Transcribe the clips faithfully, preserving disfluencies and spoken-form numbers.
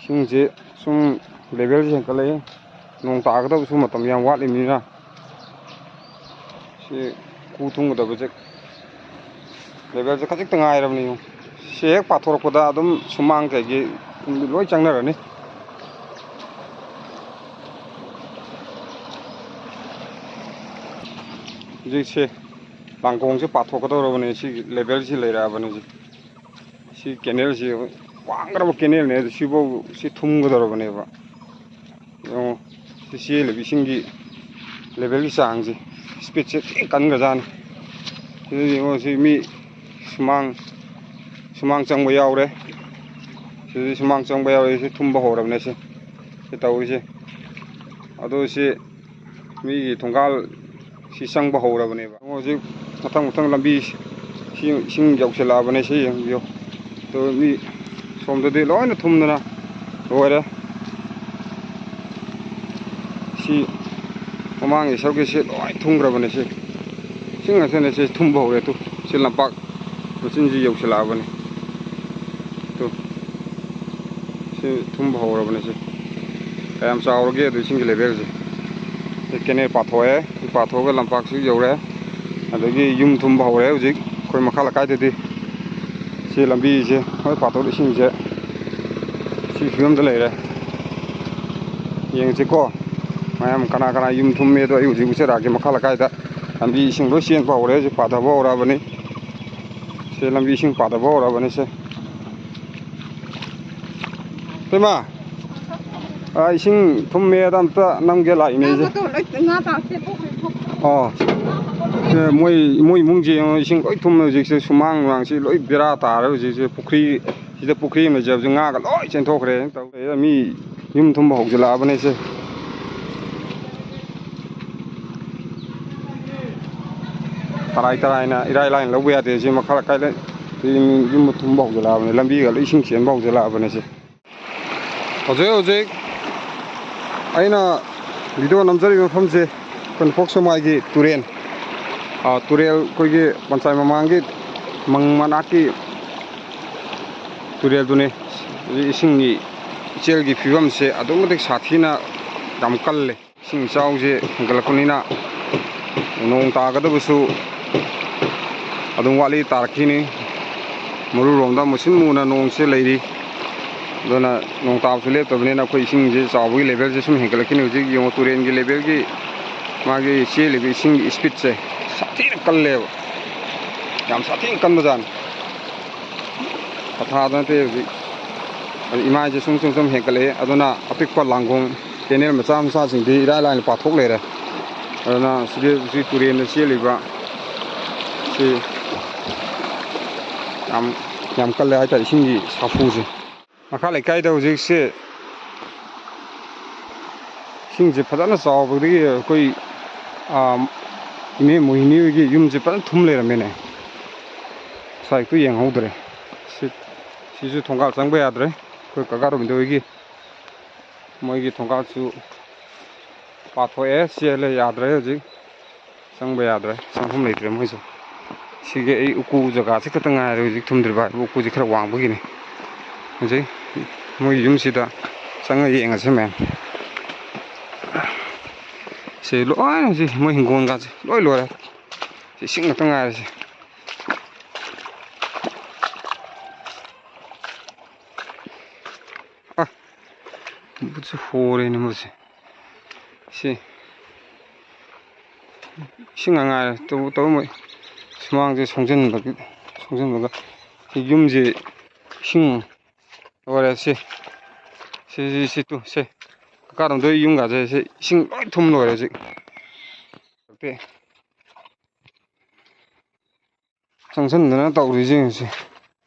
ꯏꯁꯤꯡꯁꯦ ꯁꯨꯝ ꯂꯦꯚꯦꯜꯁꯦ ꯍꯦꯟꯒꯠꯂꯛꯏ꯫ ꯅꯣꯡ ꯇꯥꯒꯗꯕꯁꯨ ꯃꯇꯝ ꯌꯥꯝ ꯋꯥꯠꯂꯤꯕꯅꯤꯅ ꯁꯤ ꯈꯨ ꯊꯨꯝꯒꯗꯕꯁꯦ ꯂꯦꯚꯦꯜꯁꯦ ꯈꯖꯤꯛꯇ ꯉꯥꯏꯔꯕꯅꯤ꯫ ꯁꯤ ꯍꯦꯛ ꯄꯥꯊꯣꯔꯛꯄꯗ ꯑꯗꯨꯝ ꯁꯨꯃꯥꯡ ꯀꯩꯒꯤ ꯂꯣꯏ ꯆꯪꯅꯔꯅꯤ꯫ ꯍꯧꯖꯤꯛꯁꯦ ꯂꯥꯡꯒꯣꯡꯁꯦ ꯄꯥꯊꯣꯛꯀꯗꯧꯔꯕꯅꯦ꯫ ꯁꯤ ꯂꯦꯚꯦꯜꯁꯤ ꯂꯩꯔꯛꯑꯕꯅꯦ꯫ ꯍꯧꯖꯤꯛ ꯁꯤ ꯀꯦꯅꯦꯜꯁꯤ ꯋꯥꯡꯈ꯭ꯔꯕ ꯀꯦꯅꯦꯜꯅꯦ꯫ ꯑꯗꯨ ꯁꯤꯐꯧ ꯁꯤ ꯊꯨꯝꯒꯗꯧꯔꯕꯅꯦꯕ꯫ ꯌꯦꯡꯉꯣ, ꯁꯤ ꯆꯦꯜꯂꯤꯕ ꯏꯁꯤꯡꯒꯤ ꯂꯦꯚꯦꯜꯒꯤ ꯆꯥꯡꯁꯦ, ꯏꯁꯄꯤꯠꯁꯦ ꯊꯤ ꯀꯟꯈ꯭ꯔꯖꯥꯠꯅꯤ꯫ ꯁꯤꯗ ꯌꯦꯡꯉꯣ, ꯁꯤ ꯃꯤ ꯁꯨꯃꯥꯡ, ꯁꯨꯃꯥꯡ ꯆꯪꯕ ꯌꯥꯎꯔꯦ꯫ ꯁꯤꯗꯗꯤ ꯁꯨꯃꯥꯡ ꯆꯪꯕ ꯌꯥꯎꯔꯦ꯫ ꯁꯤ ꯊꯨꯝꯕ ꯍꯧꯔꯕꯅꯦ ꯁꯤ, ꯁꯤ ꯇꯧꯔꯤꯁꯦ꯫ ꯑꯗꯣ ꯁꯤ ꯃꯤꯒꯤ ꯊꯣꯡꯒꯥꯜ ꯁꯤ ꯆꯪꯕ ꯍꯧꯔꯕꯅꯦꯕ꯫ ꯍꯧꯖꯤꯛ ꯃꯊꯪ ꯃꯊꯪ ꯂꯝꯕꯤ ꯁꯤ ꯏꯁꯤꯡ ꯌꯧꯁꯤꯜꯂꯛꯑꯕꯅꯦ꯫ ꯁꯤ ꯌꯦꯡꯕꯤꯌꯨ꯫ ꯑꯗꯣ ꯃꯤ ꯁꯣꯝꯗꯗꯤ ꯂꯣꯏꯅ ꯊꯨꯝꯗꯅ ꯂꯣꯏꯔꯦ꯫ ꯁꯤ ꯃꯃꯥꯡꯒꯤ ꯁꯔꯨꯛꯀꯤꯁꯤ ꯂꯣꯏ ꯊꯨꯝꯈ꯭ꯔꯕꯅꯦ꯫ ꯁꯤ ꯏꯁꯤꯡ ꯉꯥꯛꯇꯅꯦ꯫ ꯁꯤ ꯊꯨꯝꯕ ꯍꯧꯔꯦ꯫ ꯇꯨ, ꯁꯤ ꯂꯝꯄꯥꯛ ꯃꯆꯤꯟꯁꯤ ꯌꯧꯁꯤꯜꯂꯛꯑꯕꯅꯤ꯫ ꯇꯨ, ꯁꯤ ꯊꯨꯝꯕ ꯍꯧꯔꯕꯅꯤ꯫ ꯁꯤ ꯀꯌꯥꯝ ꯆꯥꯎꯔꯒꯦ ꯑꯗꯨ ꯏꯁꯤꯡꯒꯤ ꯂꯦꯚꯦꯜꯁꯦ꯫ ꯁꯤ ꯀꯦꯅꯦꯜ ꯄꯥꯊꯣꯛꯑꯦ꯫ ꯁꯤ ꯄꯥꯊꯣꯛꯑꯒ ꯂꯝꯄꯥꯛꯁꯤ ꯌꯧꯔꯦ꯫ ꯑꯗꯒꯤ ꯌꯨꯝ ꯊꯨꯝꯕ ꯍꯧꯔꯦ ꯍꯧꯖꯤꯛ ꯑꯩꯈꯣꯏ ꯃꯈꯥ ꯂꯩꯀꯥꯏꯗꯗꯤ꯫ ꯁꯤ ꯂꯝꯕꯤꯁꯦ ꯍꯣꯏ ꯄꯥꯊꯣꯛ ꯏꯁꯤꯡꯁꯦ ꯁꯤ ꯐꯤꯕꯝꯗ ꯂꯩꯔꯦ꯫ ꯌꯦꯡꯁꯤꯀꯣ ꯃꯌꯥꯝ ꯀꯅꯥ ꯀꯅꯥ ꯌꯨꯝ ꯊꯨꯝꯃꯦꯗꯣ꯫ ꯑꯩ ꯍꯧꯖꯤꯛ ꯎꯆꯦꯔꯥꯒꯤ ꯃꯈꯥ ꯂꯩꯀꯥꯏꯗ ꯂꯝꯕꯤ ꯏꯁꯤꯡ ꯂꯣꯏ ꯆꯦꯟꯕ ꯍꯧꯔꯦ꯫ ꯍꯧꯖꯤꯛ ꯄꯥꯊꯕ ꯍꯧꯔꯛꯑꯕꯅꯤ꯫ ꯁꯦ ꯂꯝꯕꯤ ꯏꯁꯤꯡ ꯄꯥꯊꯕ ꯍꯧꯔꯛꯑꯕꯅꯤ꯫ ꯁꯦ ꯏꯇꯩꯃ, ꯑꯥ, ꯏꯁꯤꯡ ꯊꯨꯝꯃꯦꯗ ꯑꯝꯇ ꯅꯝꯒꯦ ꯂꯥꯛꯏꯅꯦ ꯑꯩꯁꯦ꯫ ꯉꯥꯗꯣ ꯂꯣꯏ, ꯉꯥ ꯆꯥꯛꯁꯦ ꯄꯨꯈ꯭ꯔꯤ ꯊꯣꯛ-, ꯑꯣ꯫ ꯁꯦ ꯃꯣꯏ, ꯃꯣꯏ ꯏꯃꯨꯡꯁꯦ ꯌꯦꯡꯉꯣ, ꯏꯁꯤꯡ ꯂꯣꯏ ꯊꯨꯝꯃꯦ ꯍꯧꯖꯤꯛꯁꯦ꯫ ꯁꯨꯃꯥꯡ ꯅꯨꯃꯥꯡꯁꯤ ꯂꯣꯏ ꯕꯦꯔꯥ ꯇꯥꯔꯦ ꯍꯧꯖꯤꯛꯁꯦ꯫ ꯄꯨꯈ꯭ꯔꯤ, ꯁꯤꯗ ꯄꯨꯈ꯭ꯔꯤ ꯑꯃ ꯂꯩꯖꯕꯁꯦ ꯉꯥꯒ ꯂꯣꯏ ꯆꯦꯟꯊꯣꯛꯈ꯭ꯔꯦ ꯇꯧꯔꯦ꯫ ꯃꯤ ꯌꯨꯝ ꯊꯨꯝꯕ ꯍꯧꯖꯤꯜꯂꯛꯑꯕꯅꯦ ꯁꯦ꯫ ꯇꯔꯥꯏ ꯇꯔꯥꯏꯅ ꯏꯔꯥꯏ ꯂꯥꯏꯅ ꯂꯧꯕ ꯌꯥꯗꯦ꯫ ꯁꯤ ꯃꯈꯥ ꯂꯩꯀꯥꯏꯗ ꯌꯨꯝ ꯊꯨꯝꯕ ꯍꯧꯖꯤꯜꯂꯛꯑꯕꯅꯦ꯫ ꯂꯝꯕꯤꯒ ꯂꯣꯏ ꯏꯁꯤꯡ ꯆꯦꯟꯕ ꯍꯧꯖꯤꯜꯂꯛꯑꯕꯅꯦ ꯁꯦ꯫ ꯍꯧꯖꯤꯛ ꯍꯧꯖꯤꯛ ꯑꯩꯅ ꯚꯤꯗꯤꯑꯣ ꯅꯝꯖꯔꯤꯕ ꯃꯐꯝꯁꯦ ꯑꯩꯈꯣꯏ ꯅꯣꯡꯄꯣꯛ ꯁꯦꯛꯃꯥꯏꯒꯤ ꯇꯨꯔꯦꯜ, ꯑꯥ, ꯇꯨꯔꯦꯜ ꯑꯩꯈꯣꯏꯒꯤ ꯄꯟꯆꯥꯌꯠ ꯃꯃꯥꯡꯒꯤ ꯃꯪ ꯃꯅꯥꯛꯀꯤ ꯇꯨꯔꯦꯜꯗꯨꯅꯤ꯫ ꯍꯧꯖꯤꯛ ꯏꯁꯤꯡꯒꯤ ꯏꯆꯦꯜꯒꯤ ꯐꯤꯕꯝꯁꯦ ꯑꯗꯨꯛꯀꯤ ꯃꯇꯤꯛ ꯁꯥꯊꯤꯅ ꯌꯥꯝ ꯀꯜꯂꯦ꯫ ꯏꯁꯤꯡ ꯏꯆꯥꯎꯁꯦ ꯍꯦꯟꯒꯠꯂꯛꯄꯅꯤꯅ ꯅꯣꯡ ꯇꯥꯒꯗꯕꯁꯨ ꯑꯗꯨꯝ ꯋꯥꯠꯂꯤ, ꯇꯥꯔꯛꯈꯤꯅꯤ꯫ ꯃꯔꯨꯔꯣꯝꯗ ꯃꯨꯁꯤꯟ ꯃꯨꯅ ꯅꯣꯡꯁꯦ ꯂꯩꯔꯤ꯫ ꯑꯗꯨꯅ ꯅꯣꯡ ꯇꯥꯕꯁꯨ ꯂꯦꯞꯇꯕꯅꯤꯅ ꯑꯩꯈꯣꯏ ꯏꯁꯤꯡꯁꯦ ꯆꯥꯎꯕꯒꯤ ꯂꯦꯚꯦꯜꯁꯦ ꯁꯨꯝ ꯍꯦꯟꯒꯠꯂꯛꯈꯤꯅꯤ꯫ ꯍꯧꯖꯤꯛ ꯌꯦꯡꯉꯣ, ꯇꯨꯔꯦꯟꯒꯤ ꯂꯦꯚꯦꯜꯒꯤ ꯃꯥꯒꯤ ꯆꯦꯜꯂꯤꯕ ꯏꯁꯤꯡꯒꯤ ꯏꯁꯄꯤꯠꯁꯦ ꯁꯥꯊꯤꯅ ꯀꯜꯂꯦꯕ, ꯌꯥꯝ ꯁꯥꯊꯤꯅ ꯀꯟꯕꯖꯥꯠꯅꯤ꯫ ꯊꯥꯊꯥꯗ ꯅꯠꯇꯦ ꯍꯧꯖꯤꯛ꯫ ꯑꯗꯨ ꯏꯃꯥꯏꯁꯦ ꯁꯨꯝ ꯁꯨꯝ ꯁꯨꯝ ꯍꯦꯟꯒꯠꯂꯛꯑꯦ꯫ ꯑꯗꯨꯅ ꯑꯄꯤꯛꯄ ꯂꯥꯡꯒꯣꯡ, ꯀꯦꯅꯦꯜ ꯃꯆꯥ ꯃꯆꯥꯁꯤꯡꯗꯤ ꯏꯔꯥꯏ ꯂꯥꯏꯅ ꯄꯥꯊꯣꯛ ꯂꯩꯔꯦ꯫ ꯑꯗꯨꯅ ꯁꯤꯗꯤ ꯍꯧꯖꯤꯛ ꯇꯨꯔꯦꯟꯗ ꯆꯦꯜꯂꯤꯕ ꯁꯤ ꯌꯥꯝ, ꯌꯥꯝ ꯀꯜꯂꯦ ꯍꯥꯏꯇꯥꯔꯦ, ꯏꯁꯤꯡꯒꯤ ꯁꯥꯐꯨꯁꯦ꯫ ꯃꯈꯥ ꯂꯩꯀꯥꯏꯗ ꯍꯧꯖꯤꯛꯁꯦ ꯏꯁꯤꯡꯁꯦ ꯐꯖꯅ ꯆꯥꯎꯕꯗꯒꯤ ꯑꯩꯈꯣꯏ, ꯑꯥ, ꯏꯅꯦ ꯃꯣꯍꯤꯅꯤ ꯍꯣꯏꯒꯤ ꯌꯨꯝꯁꯦ ꯐꯖꯅ ꯊꯨꯝ ꯂꯩꯔꯝꯃꯦꯅꯦ꯫ ꯉꯁꯥꯏ ꯑꯩꯈꯣꯏ ꯌꯦꯡꯍꯧꯗ꯭ꯔꯦ꯫ ꯁꯤ, ꯁꯤꯁꯨ ꯊꯣꯡꯒꯥꯜ ꯆꯪꯕ ꯌꯥꯗ꯭ꯔꯦ꯫ ꯑꯩꯈꯣꯏ ꯀꯀꯥ ꯔꯣꯕꯤꯟꯗ꯭ꯔ ꯍꯣꯏꯒꯤ, ꯃꯣꯏꯒꯤ ꯊꯣꯡꯒꯥꯜꯁꯨ ꯄꯥꯊꯣꯛꯑꯦ, ꯆꯦꯜꯂꯦ, ꯌꯥꯗ꯭ꯔꯦ ꯍꯧꯖꯤꯛ꯫ ꯆꯪꯕ ꯌꯥꯗ꯭ꯔꯦ, ꯆꯪꯐꯝ ꯂꯩꯇ꯭ꯔꯦ ꯃꯣꯏꯁꯨ꯫ ꯁꯤꯒꯤ ꯑꯩ ꯎꯀꯨ ꯖꯒꯥꯁꯤ ꯈꯛꯇ ꯉꯥꯏꯔꯦ ꯍꯧꯖꯤꯛ ꯊꯨꯝꯗ꯭ꯔꯤꯕ ꯍꯥꯏꯕꯨ, ꯎꯀꯨꯁꯤ ꯈꯔ ꯋꯥꯡꯕꯒꯤꯅꯤ꯫ ꯍꯧꯖꯤꯛ ꯃꯣꯏ ꯌꯨꯝꯁꯤꯗ ꯆꯪꯉ ꯌꯦꯡꯉꯁꯤ ꯃꯌꯥꯝ꯫ ꯁꯤ ꯂꯣꯏꯅ ꯍꯧꯖꯤꯛ ꯃꯣꯏ ꯍꯤꯡꯒꯣꯜꯒꯁꯦ ꯂꯣꯏ ꯂꯣꯏꯔꯦ꯫ ꯁꯤ ꯏꯁꯤꯡ ꯉꯥꯛꯇ ꯉꯥꯏꯔꯦ ꯁꯤ꯫ ꯑ, ꯃꯨꯠꯁꯨ ꯍꯣꯔꯦꯅꯦ ꯃꯨꯠꯁꯦ꯫ ꯁꯤ ꯏꯁꯤꯡ ꯉꯥꯛ ꯉꯥꯏꯔꯦ꯫ ꯇꯧꯕ, ꯇꯧꯕ ꯃꯣꯏ ꯁꯨꯃꯥꯡꯁꯦ ꯁꯣꯡꯖꯟꯕꯒꯤ, ꯁꯣꯡꯖꯟꯕꯒ ꯁꯤ ꯌꯨꯝꯁꯦ ꯏꯁꯤꯡ ꯂꯣꯏꯔꯦ꯫ ꯁꯤ, ꯁꯤ, ꯁꯤ, ꯁꯤ ꯇꯨ, ꯁꯤ ꯀꯀꯥꯔꯣꯝꯗ ꯌꯨꯝꯒꯥꯁꯦ ꯁꯤ ꯏꯁꯤꯡ ꯂꯣꯏ ꯊꯨꯝ ꯂꯣꯏꯔꯦ ꯍꯧꯖꯤꯛ꯫ ꯆꯪꯁꯟꯗꯅ ꯇꯧꯔꯤꯁꯦ ꯌꯦꯡꯉꯨꯁꯦ꯫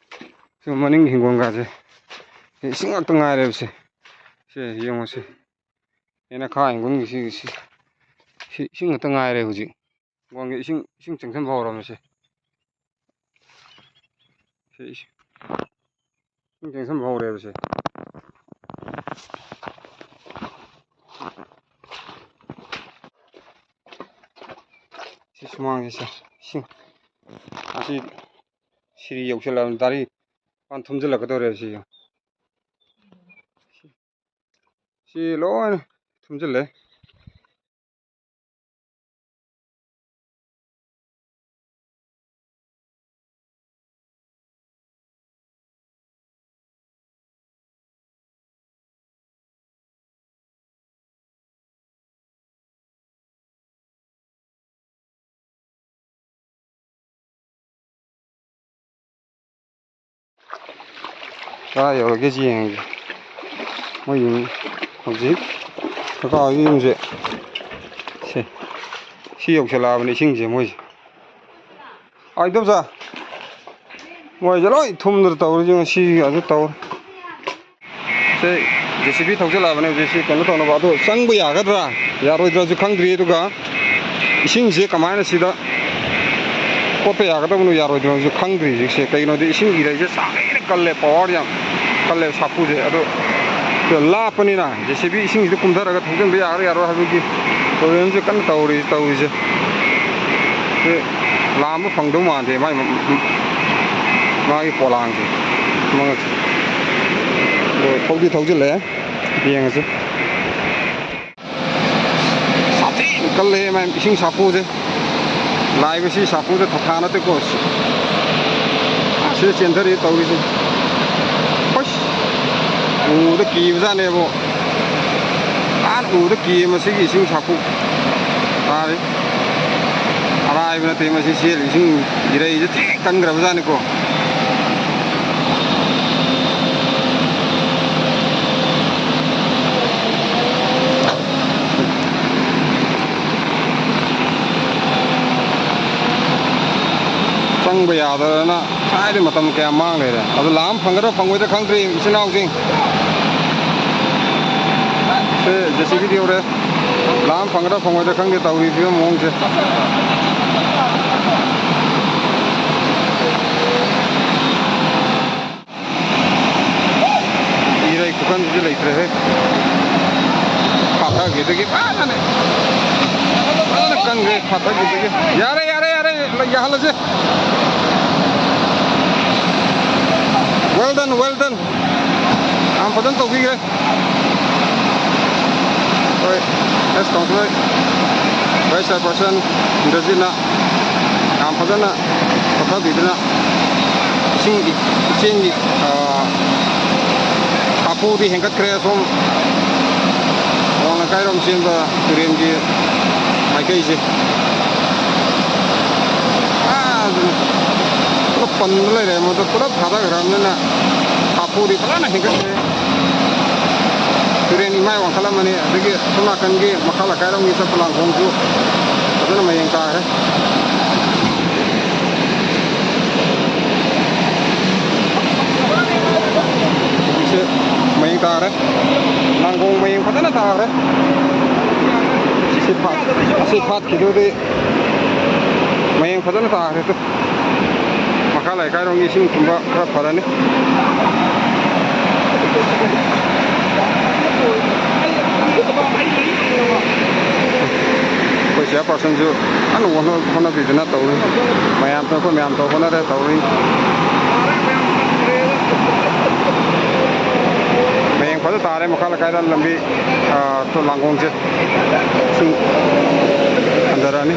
ꯁꯤ ꯃꯅꯤꯡ ꯍꯤꯡꯒꯣꯜꯒꯥꯁꯦ ꯁꯤ ꯏꯁꯤꯡ ꯉꯥꯛꯇ ꯉꯥꯏꯔꯦꯕ ꯁꯦ꯫ ꯁꯦ ꯌꯦꯡꯉꯨꯁꯦ꯫ ꯍꯦꯟꯅ ꯈꯥ ꯍꯤꯡꯒꯣꯜꯒꯤ ꯁꯤ, ꯁꯤ, ꯁꯤ ꯏꯁꯤꯡ ꯉꯥꯛꯇ ꯉꯥꯏꯔꯦ ꯍꯧꯖꯤꯛ꯫ ꯍꯤꯡꯒꯣꯜꯒꯤ ꯏꯁꯤꯡ, ꯏꯁꯤꯡ ꯆꯪꯁꯟꯕ ꯍꯧꯔꯕꯅꯦ ꯁꯦ꯫ ꯁꯤ ꯏꯁꯤꯡ, ꯏꯁꯤꯡ ꯆꯪꯁꯟꯕ ꯍꯧꯔꯦꯕ ꯁꯦ꯫ ꯁꯤ ꯁꯨꯃꯥꯡꯁꯦ ꯁꯦ, ꯏꯁꯤꯡ ꯑꯁꯤ ꯁꯤꯔꯤ ꯌꯧꯁꯜꯂꯛꯑꯕꯅꯤ, ꯗꯥꯔꯤ ꯄꯥꯟ ꯊꯨꯝꯖꯤꯜꯂꯛꯀꯗꯧꯔꯦ ꯁꯤ꯫ ꯁꯤ ꯂꯣꯏꯅ ꯊꯨꯝꯖꯤꯜꯂꯦ꯫ ꯀꯥꯏ ꯌꯧꯔꯒꯦ ꯁꯤ ꯌꯦꯡꯉꯒꯦ꯫ ꯃꯣꯏ ꯌꯨꯝ ꯍꯧꯖꯤꯛ ꯀꯀꯥ ꯍꯣꯏꯒꯤ ꯌꯨꯝꯁꯦ ꯁꯦ, ꯁꯤ ꯌꯧꯁꯜꯂꯛꯑꯕꯅꯦ ꯏꯁꯤꯡꯁꯦ ꯃꯣꯏꯁꯦ꯫ ꯑꯥ, ꯏꯗꯣꯝꯆꯥ, ꯃꯣꯏꯁꯦ ꯂꯣꯏ ꯊꯨꯝꯗꯅ ꯇꯧꯔꯤꯁꯦ ꯉꯁꯤ ꯑꯗꯨ ꯇꯧꯔꯦ꯫ ꯁꯦ, JCB ꯊꯧꯖꯤꯜꯂꯛꯑꯕꯅꯦ ꯍꯧꯖꯤꯛ ꯁꯤ ꯀꯩꯅꯣ ꯇꯧꯅꯕ꯫ ꯑꯗꯣ ꯆꯪꯕ ꯌꯥꯒꯗ꯭ꯔꯥ ꯌꯥꯔꯣꯏꯗ꯭ꯔꯥꯁꯨ ꯈꯪꯗ꯭ꯔꯤ꯫ ꯑꯗꯨꯒ ꯏꯁꯤꯡꯁꯦ ꯀꯃꯥꯏꯅ ꯁꯤꯗ ꯀꯣꯠꯄ ꯌꯥꯒꯗꯕꯅꯣ ꯌꯥꯔꯣꯏꯗꯕꯅꯣꯁꯨ ꯈꯪꯗ꯭ꯔꯤ ꯍꯧꯖꯤꯛꯁꯦ꯫ ꯀꯩꯒꯤꯅꯣꯗꯤ ꯏꯁꯤꯡ ꯏꯔꯩꯁꯦ ꯆꯥꯡꯅ ꯀꯜꯂꯦ, power ꯌꯥꯝ ꯀꯜꯂꯦ ꯁꯥꯐꯨꯁꯦ꯫ ꯑꯗꯣ ꯁꯤꯗ ꯂꯥꯞꯄꯅꯤꯅ JCB ꯏꯁꯤꯡꯁꯤꯗ ꯀꯨꯝꯊꯔꯒ ꯊꯧꯖꯤꯟꯕ ꯌꯥꯒ꯭ꯔꯥ ꯌꯥꯔꯣꯏ ꯍꯥꯏꯕꯒꯤ problemꯁꯦ ꯀꯟꯅ ꯇꯧꯔꯤ, ꯇꯧꯔꯤꯁꯦ꯫ ꯁꯤ ꯂꯥꯝꯕ ꯐꯪꯗꯧ ꯃꯥꯟꯗꯦ ꯃꯥꯏ, ꯃꯥꯒꯤ ꯄꯣꯂꯥꯡꯁꯦ, ꯃꯉꯛꯁꯦ꯫ ꯑꯗꯣ ꯊꯧꯗꯤ ꯊꯧꯖꯤꯜꯂꯛꯑꯦ, ꯌꯦꯡꯉꯁꯤ꯫ ꯁꯥꯊꯤꯅ ꯀꯜꯂꯦ ꯃꯥꯏ ꯏꯁꯤꯡ ꯁꯥꯐꯨꯁꯦ꯫ ꯂꯥꯛꯏꯕꯁꯤ ꯁꯥꯐꯨꯁꯦ ꯊꯥꯊꯥ ꯅꯠꯇꯦꯀꯣ꯫ ꯑꯁꯤꯗ ꯆꯦꯟꯊꯔꯤ ꯇꯧꯔꯤꯁꯦ꯫ ꯑꯁ! ꯎꯕꯗ ꯀꯤꯕꯖꯥꯠꯅꯦꯕꯣ꯫ ꯑꯍꯥꯟꯕ ꯎꯕꯗ ꯀꯤ ꯃꯁꯤꯒꯤ ꯏꯁꯤꯡ ꯁꯥꯐꯨ ꯇꯥꯔꯤ꯫ ꯑꯔꯥꯏꯕ ꯅꯠꯇꯦ ꯃꯁꯤ ꯆꯦꯜꯂꯤ ꯏꯁꯤꯡ ꯏꯔꯩꯁꯦ ꯊꯤ ꯀꯟꯈ꯭ꯔꯕꯖꯥꯠꯅꯤꯀꯣ꯫ ꯆꯪꯕ ꯌꯥꯗꯗꯅ ꯉꯁꯥꯏꯗꯩ ꯃꯇꯝ ꯀꯌꯥ ꯃꯥꯡ ꯂꯩꯔꯦ꯫ ꯑꯗꯨ ꯂꯥꯝ ꯐꯪꯒꯗ꯭ꯔꯥ ꯐꯪꯉꯣꯏꯗ꯭ꯔꯥ ꯈꯪꯗ꯭ꯔꯤ, ꯏꯆꯤꯟ ꯏꯅꯥꯎꯁꯤꯡ꯫ ꯁꯦ, JCBꯗꯤ ꯌꯧꯔꯦ꯫ ꯂꯥꯝ ꯐꯪꯒꯗ꯭ꯔꯥ ꯐꯪꯉꯣꯏꯗ꯭ꯔꯥ ꯈꯪꯗꯦ ꯇꯧꯔꯤ ꯐꯤꯕꯝ ꯃꯑꯣꯡꯁꯦ꯫ ꯏꯔꯩ ꯈꯨꯀꯟꯁꯤꯗꯤ ꯂꯩꯇ꯭ꯔꯦꯍꯦ꯫ ꯐꯥꯊꯈꯤꯗꯒꯤ ꯐꯖꯅ, ꯐꯖꯅ ꯀꯟꯈ꯭ꯔꯦ ꯐꯥꯊꯈꯤꯗꯒꯤ꯫ ꯌꯥꯔꯦ, ꯌꯥꯔꯦ, ꯌꯥꯔꯦ, ꯌꯥꯍꯜꯂꯁꯦ꯫ Well done, well done. ꯌꯥꯝ ꯐꯖꯅ ꯇꯧꯕꯤꯈ꯭ꯔꯦ꯫ ꯑꯦꯛꯁ ꯀꯥꯎꯟꯁꯤꯂꯔ ꯚꯥꯏꯁ ꯆꯤꯌꯔꯄꯔꯁꯟ ꯏꯟꯗ꯭ꯔꯖꯤꯠꯅ ꯌꯥꯝ ꯐꯖꯅ ꯆꯠꯊꯕꯤꯗꯨꯅ ꯏꯁꯤꯡ ꯏꯆꯦꯟꯒꯤ, ꯑ, ꯁꯥꯐꯨꯗꯤ ꯍꯦꯟꯒꯠꯈ꯭ꯔꯦ꯫ ꯑꯁꯣꯝ ꯋꯥꯡꯅ ꯀꯥꯏꯔꯣꯝ ꯆꯦꯟꯕ ꯇꯨꯔꯦꯟꯒꯤ ꯃꯥꯏꯀꯩꯁꯦ꯫ ꯑꯥ, ꯑꯗꯨꯅ ꯄꯨꯂꯞ ꯄꯟꯗ ꯂꯩꯔꯦ꯫ ꯃꯗꯨ ꯄꯨꯂꯞ ꯊꯥꯗꯈ꯭ꯔꯕꯅꯤꯅ ꯁꯥꯐꯨꯗꯤ ꯐꯖꯅ ꯍꯦꯟꯒꯠꯈ꯭ꯔꯦ꯫ ꯇꯨꯔꯦꯟ ꯏꯃꯥꯏ ꯋꯥꯡꯈꯠꯂꯝꯃꯅꯤ꯫ ꯑꯗꯒꯤ ꯁꯣꯝ ꯅꯥꯀꯟꯒꯤ ꯃꯈꯥ ꯂꯩꯀꯥꯏꯔꯣꯝꯒꯤ ꯆꯠꯄ ꯂꯥꯡꯒꯣꯡꯁꯨ ꯐꯖꯅ ꯃꯌꯦꯡ ꯇꯥꯈ꯭ꯔꯦ꯫ ꯍꯧꯖꯤꯛꯁꯦ ꯃꯌꯦꯡ ꯇꯥꯈ꯭ꯔꯦ꯫ ꯂꯥꯡꯒꯣꯡ ꯃꯌꯦꯡ ꯐꯖꯅ ꯇꯥꯈ꯭ꯔꯦ꯫ ꯁꯤ ꯐꯥꯠ-, ꯁꯤ ꯐꯥꯠꯈꯤꯗꯨꯗꯤ ꯃꯌꯦꯡ ꯐꯖꯅ ꯇꯥꯈ꯭ꯔꯦ꯫ ꯇꯨ, ꯃꯈꯥ ꯂꯩꯀꯥꯏꯔꯣꯝꯒꯤ ꯏꯁꯤꯡ ꯊꯨꯝꯕ ꯈꯔ ꯐꯔꯅꯤ꯫ ꯑꯩꯈꯣꯏ ꯆꯤꯌꯔꯄꯔꯁꯟꯁꯨ ꯀꯟꯅ ꯍꯣꯠꯅ-, ꯍꯣꯠꯅꯕꯤꯗꯅ ꯇꯧꯔꯤ꯫ ꯃꯌꯥꯝ ꯇꯧ-, ꯑꯩꯈꯣꯏ ꯃꯌꯥꯝ ꯇꯧ ꯍꯣꯠꯅꯔꯦ ꯇꯧꯔꯤ꯫ ꯃꯌꯦꯡ ꯐꯖ ꯇꯥꯔꯦ ꯃꯈꯥ ꯂꯩꯀꯥꯏꯗ ꯂꯝꯕꯤ, ꯑꯥ, ꯂꯥꯡꯒꯣꯡꯁꯦ꯫ ꯏꯁꯤꯡ ꯍꯟꯊꯔꯛꯑꯅꯤ꯫